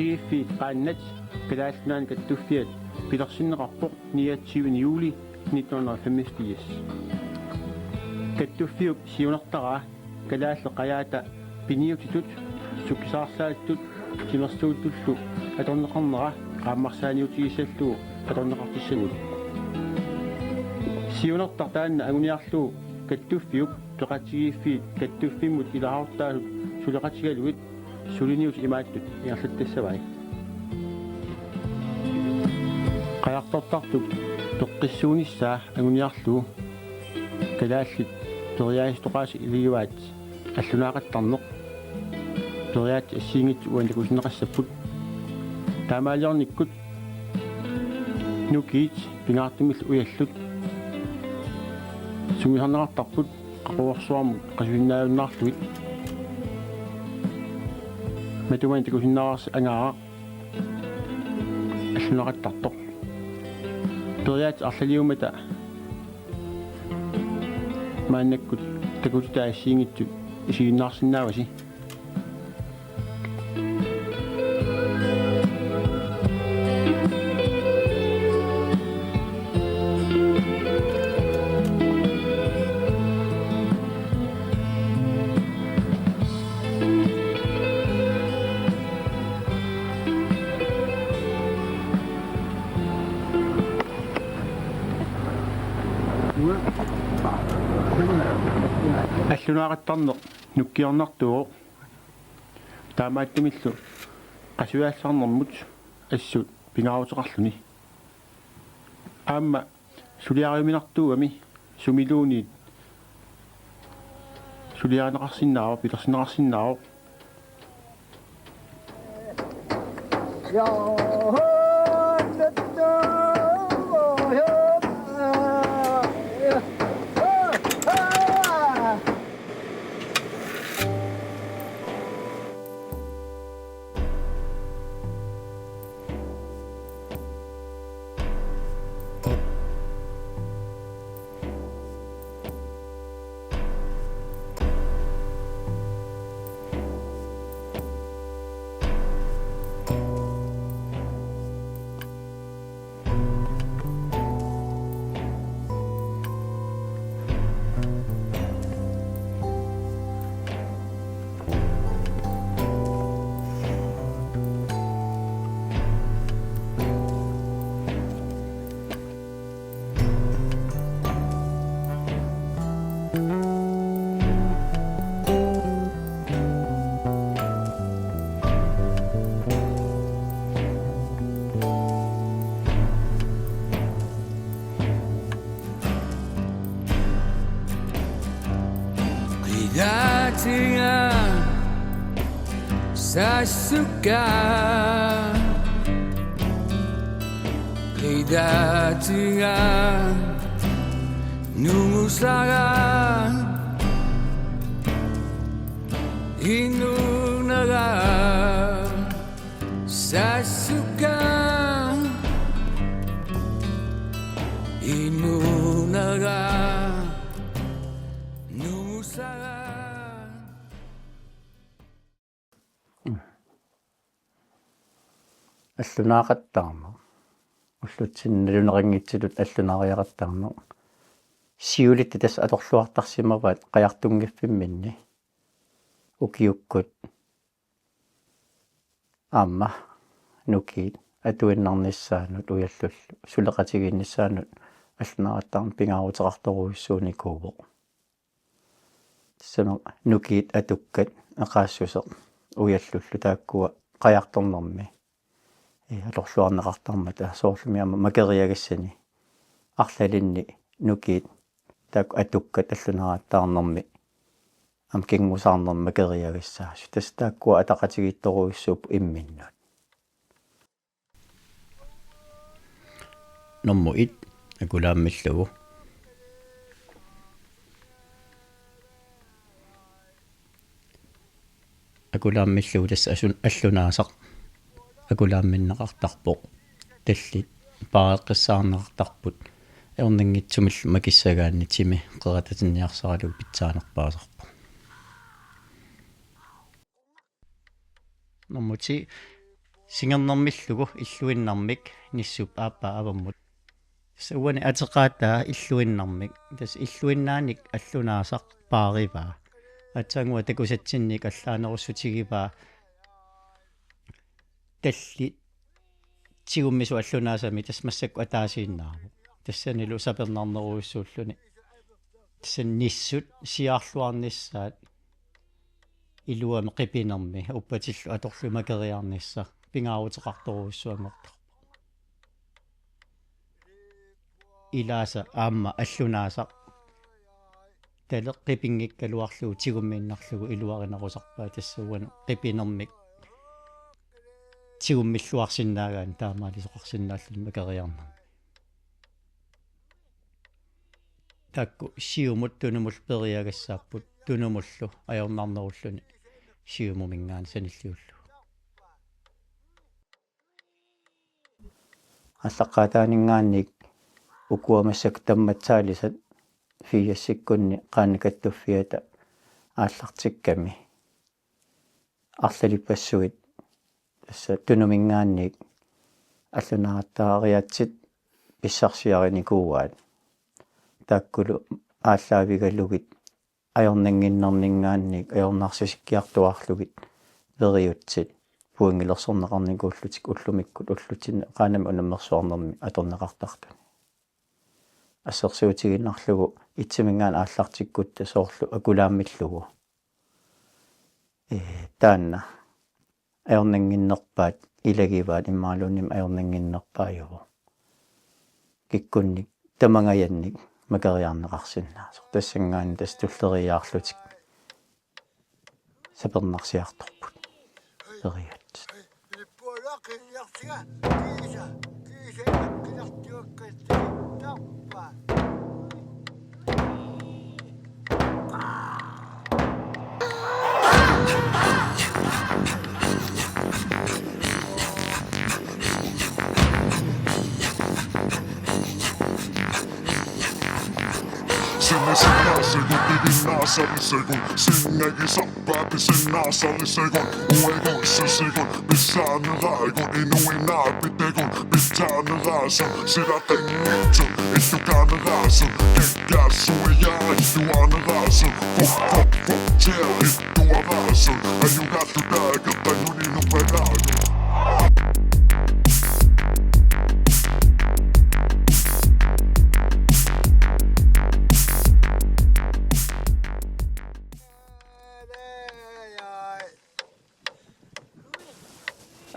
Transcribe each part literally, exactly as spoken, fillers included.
Qaqatigiiffiit qaannat Kalaallit Nunaanni kattuffiat pilersinneqarpoq niogtyvende juli nitten hundrede og femogfirs. Kattuffiup siunertaraa kalaallit qajaata piniutitut, sukkisaarsaatitut, timersuutitullu atorneqarnera qaammarsaaniutigissallugu atorneqartissagipput. Siunertaq taanna anguniarlugu kattuffiup peqatigiiffiit kattuffimmut ilahortaasut suleqatigalugit suliniutit imaattut ingerlattassavai. Qajartortartup peqqissuunissaa anguniarlugu kalaallit periaaseqaasi iligivaat allunaaqattarneq. Periaatsit assigiinngitsut uani takutinneqassapput. Taamaaliornikkut nukiit pingaartumillu ujallut sungiusarneqartarput qaquguarsuarmut qasusinnaajunnaarlugit. Matumani takusinnaavarsi angaaraq allunaaqattartoq. Periaatsit arlaliummata maannakkut takutitai assigiinngitsut isiginnaarsinnaavasi. Allunaaqattarneq nukkiornartuuvoq. Taamaattumillu qasujaassaarnermut assut pingaaruteqarluni. Aamma suliariuminartuugami sumiluunniit suliarineqarsinnaavoq, pilersinneqarsinnaavoq. Qidatinga sassuka, qidatinga nungusara, inunara sassuka, inunara nungusara. Allunaaqattaarneq. Ullutsinni nalunaqanngitsutut allunaariaqattaarneq. Siulitta tassa atorluartarsimavaat qajartunngiffimminni ukiukkut aamma nukiit atuinnarnissaannut ujallut suleqatigiinnissaannut allunaaqattaarneq pingaaruteqartorujussuunikuuvoq. Tassami nukiit atukkat eqaassuseq ujallu taakkua qajartornermi, ee, atorluarneqartarmata soorlumi aamma makeriagassani arlalinni nukiit taakku atukkat allunaaqattaarnermi aamma kingusaarnermi makeriagassaasut. Tassa taakkua ataqatigiittorujussuupput imminnut. Nummer et, akulaammillugu. Akulaammillugu tassa asun-, allunaasaq akulaamminneqartarpoq. Tallit paareqqissaarneqartarput. Ajornanngitsumillu makissagaanni timi qeratatinniarsaralugu pitsaanerpaasarpoq. Nummer ti. singernermillugu illuinnarmik nissup aappaa avammut. Tassa uani ateqaataa illuinnarmik. Tassa illuinnaanik allunaasaq paarivaa. Aatsaannguaq takusatsinnik allaanerussutigivaa tallit tigummisut allunaasami tassa massakkut ataasiinnaavoq. Tassanilu sapernarnerujussuulluni. Tassani nissut siaarluarnissaat iluamik qipinermi uppatillu atorlugit makeriarnissaq pingaaruteqartorujussuanngortarpoq. Ilaasa aamma allunaasaq taleq qipinngikkaluarlugu tigummiinnarlugu iluarinerusarpaa tassa uani qipinermik tigummilluarsinnaagaanni taamaalisoqarsinnaalluni makeriarnermi. Taakku siumut tunumullu periagassaapput tunumullu ajornarnerulluni siumuminngaanniit sanilliullugu. Aallaqqaataaninngaanniit ukua massakkut tammatsaalisat firsikkunni Qaannat Kattuffiata aallartikkami arlalippassuit tassa tunuminngaanniit allunaariaatsit pissarsiarinikuuaat. Taakkulu aallaavigalugit ajornannginnerninngaanniit ajornarsisikkiartuaarlugit veriutsit pointilersorneqarnikuullutik ullumikkut ullutsinnut Qaannami unammersuarnermi atorneqartartuni. Assersuutigiinnarlugu itsiminngaanniit aallartikkutta soorlu Akulaammillugu. Ee, taanna ajornannginnerpaat ilagivaat imaluunniit ajornannginnerpaajuvoq. Kikkunnit tamangajannik makeriarneqarsinnaasoq. Tassanngaanniit tassa tulleriiaarlutik sapernarsiartorput. Periutsit. Sinnagisappaa pisinnaasalisagut uagut susigut pissaaneraagut inuinnaapitagut pissaaneraasoq silaqanngitsut illukaaneraasut kikkaassuiaa illuaaneraasoq fuk fuk fuk tsia illuaraasoq ajugaattu taakertanuni nuppalaagu.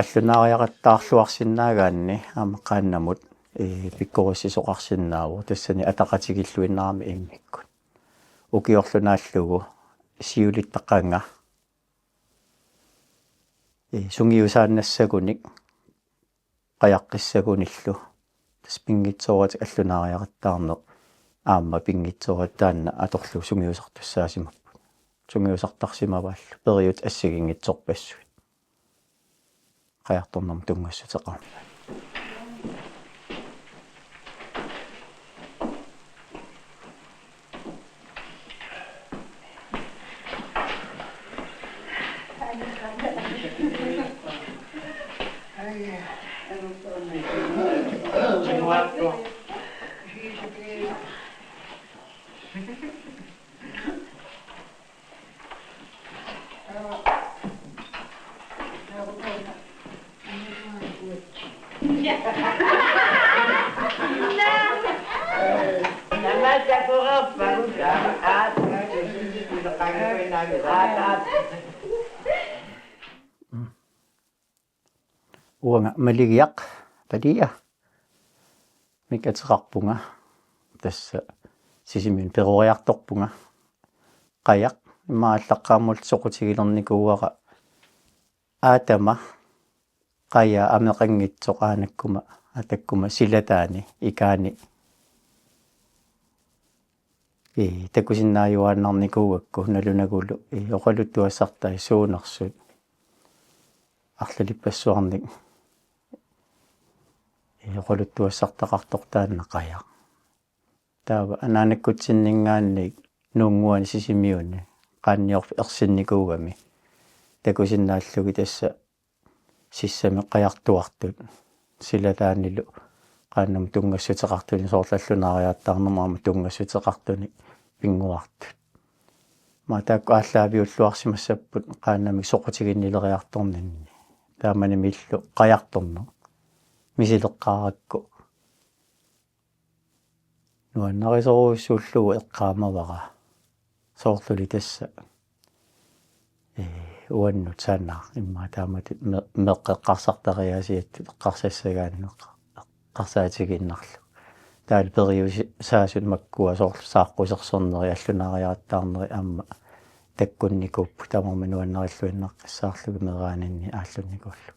Allunaariaqattaarluarsinnaagaanni aamma qaannamut, ee, pikkorissisoqarsinnaavoq tassani ataqatigiilluinnarami immikkut. Ukiorlu naallugu siulitta qanga, ee, sungiusaannassagunik qajaqqissagunillu. Tassa pinngitsooratik allunaariaqattaarneq aamma pinngitsooratik taanna atorlugu sungiusartussaasimapput. Sungiusartarsimavaallu periutsit assigiinngitsorpassuit. Qajartornermut tunngassuteqarmat. Uanga Maligiaq, Palia. Mik ateqarpunga. Tassa Sisimiuni peroriartorpunga. Qajaq, immaqa aallaqqaammulli soqutigilernikuuara Aatama, qajaa ameqanngitsoq aanakkuma, atakkuma silataani ikaani. Ee, takusinnaajuaannarnikuugakku nalunagulu, ee, oqaluttuassartai suunersut. Arlalippassuarnik, ee, oqaluttuassartaqartoq taanna qajaq. Taava anaanakkutsinninngaanniit nuunnguani Sisimiuni qaanniorfik ersinnikuugami takusinnaallugit tassa sissami qajartuartut. Silataanilu qaannamut tunngassuteqartunik, soorlu allunaariartaarnermut aamma tunngassuteqartunik pinnguartut. Aamma taakku aallaaviulluarsimassapput qaannamik soqutiginnileriartorninni. Taamanimiillu qajartorneq misileqqaarakku nuannarisorujussuullugu eqqaamavara. Soorluli tassa, ee, uannut sanaaq immaqa taamatut me-, meeqqat eqqarsartariaasiattut eqqarsassagaanni eqqarsaatigiinnarlugu. Taavalu periusisaasut makkua soorlu saaqqusersorneri, allunaariartaarneri aamma takkunnikuupput, tamarmik nuannarilluinnaqqissaarlugit meeraaninni aallunnikuullugit.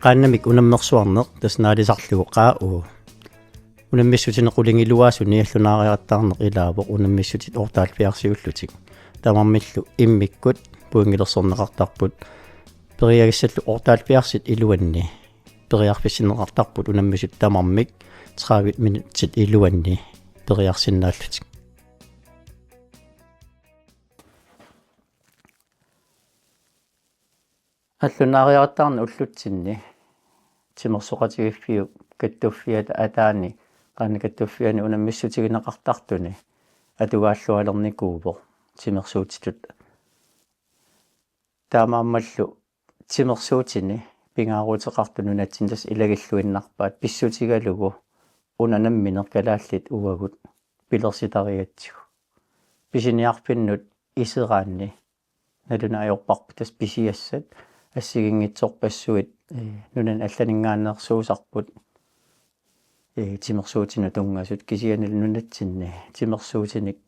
Qaannamik unammersuarneq tassa naalisarlugu Q U. Unammissutinik qulingiluaasuni allunaariartaarneq ilaavoq unammissutit otteoghalvfjerdsiullutik. Tamarmillu immikkut pointilersorneqartarput. Periagassallu otteoghalvfjerdsit iluanni periarfissinneqartarput unammisut tamarmik tredive minutsit iluanni periarsinnaallutik. Allunaariartaarneq ullutsinni timersoqatigiiffiup kattuffiata ataani, qaannat kattuffianni unammissutigineqartartuni atugaallualernikuuvoq timersuutitut. Taamaammallu timersuutini pingaaruteqartut nunatsinni tassa ilagilluinnarpaat pissutigalugu una nammineq kalaallit uagut pilersitarigatsigu. Pisiniarfinnut iseraanni nalunaarujorparput tassa pisiassat assigiinngitsorpassuit, ee, nunani allaninngaanneersuusarput, ee, timersuutinut tunngasut, kisianni nunatsinni timersuutinik,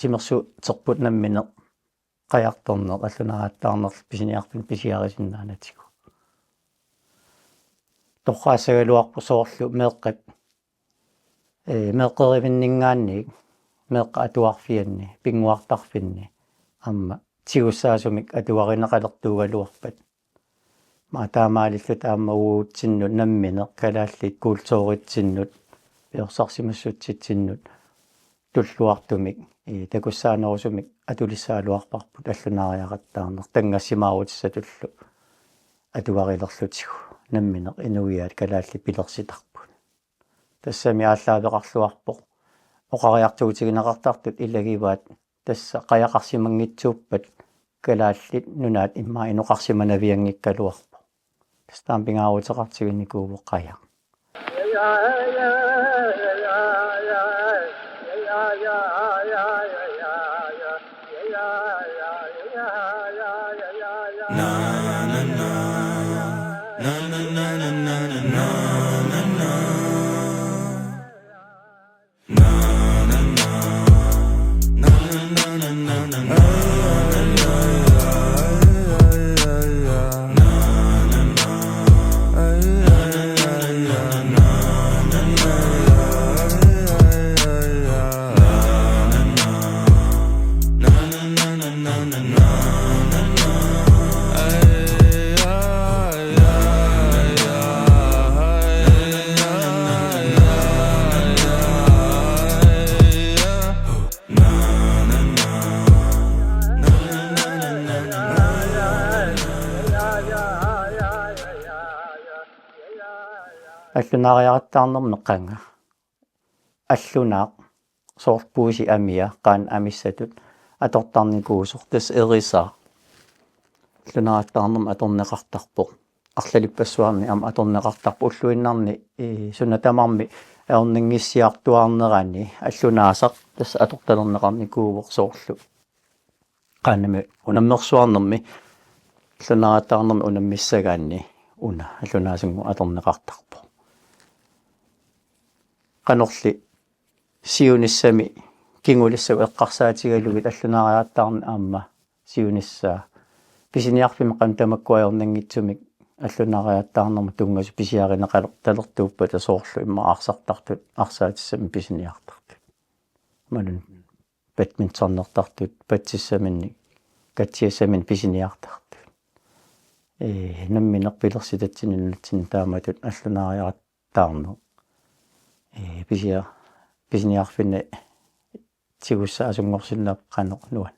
timersuuterput nammineq qajartorneq allunaariartaarnerlu pisiniarfinnut pisiarisinnaanatsigu. Torraassagaluarpoq soorlu meeqqat, ee, meeqqerivinninngaanniit meeqqat atuarfianni, pinnguartarfinni aamma tigussaasumik atuarineqalertuugaluarpat. Aamma taamaalilluta aamma uagutsinnut nammineq kalaallit kulturitsinnut piorsarsimassutsitsinnut tulluartumik, ee, takussaanerusumik atulissagaluarparput allunaariartaarneq tanngassimaarutissatullu atuarilerlutigu. Nammineq inuiaat kalaallit pilersitarput. Tassami aallaaveqarluarpoq oqariartuutigineqartartut ilagivaat tassa qajaqarsimanngitsuuppat kalaallit nunaat immaqa inoqarsimanavianngikkaluarpoq. Tassa taama pingaaruteqartiginikuuvoq qajaq. Allunaariartaarnermi qanga allunaaq soorlu puisit amia qaannat amissatut atortarnikuusoq, tassa erisaaq allunaariartaarnermi atorneqartarpoq. Arlalippassuarni aamma atorneqartarpoq, ulluinnarni, ee, suna tamarmi ajornanngissiartuaarnerani allunaasaq tassa atortalerneqarnikuuvoq soorlu qaannamik unammersuarnermi allunaariartaarnermi unammissagaanni una allunaasanngooq atorneqartarpoq. Qanorli siunissami kingulissagut eqqarsaatigalugit allunaariartaarneq aamma siunissaa pisiniarfimmi qanoq tamakku ajornanngitsumik allunaariaataarnermut tunngasut pisiarineqalertuuppata soorlu immaqa arsartartut arsaatissamik pisiniartartut. Imaluunniit badmintonertartut patsissaminnik katsiassaminnik pisiniartartut. Ee, nammineq pilersitatsinni nunatsinni taamatut allunaariaataarneq. Ee, pisia-, pisiniarfinni tigussasunngorsinnaapput qanoq nuan-.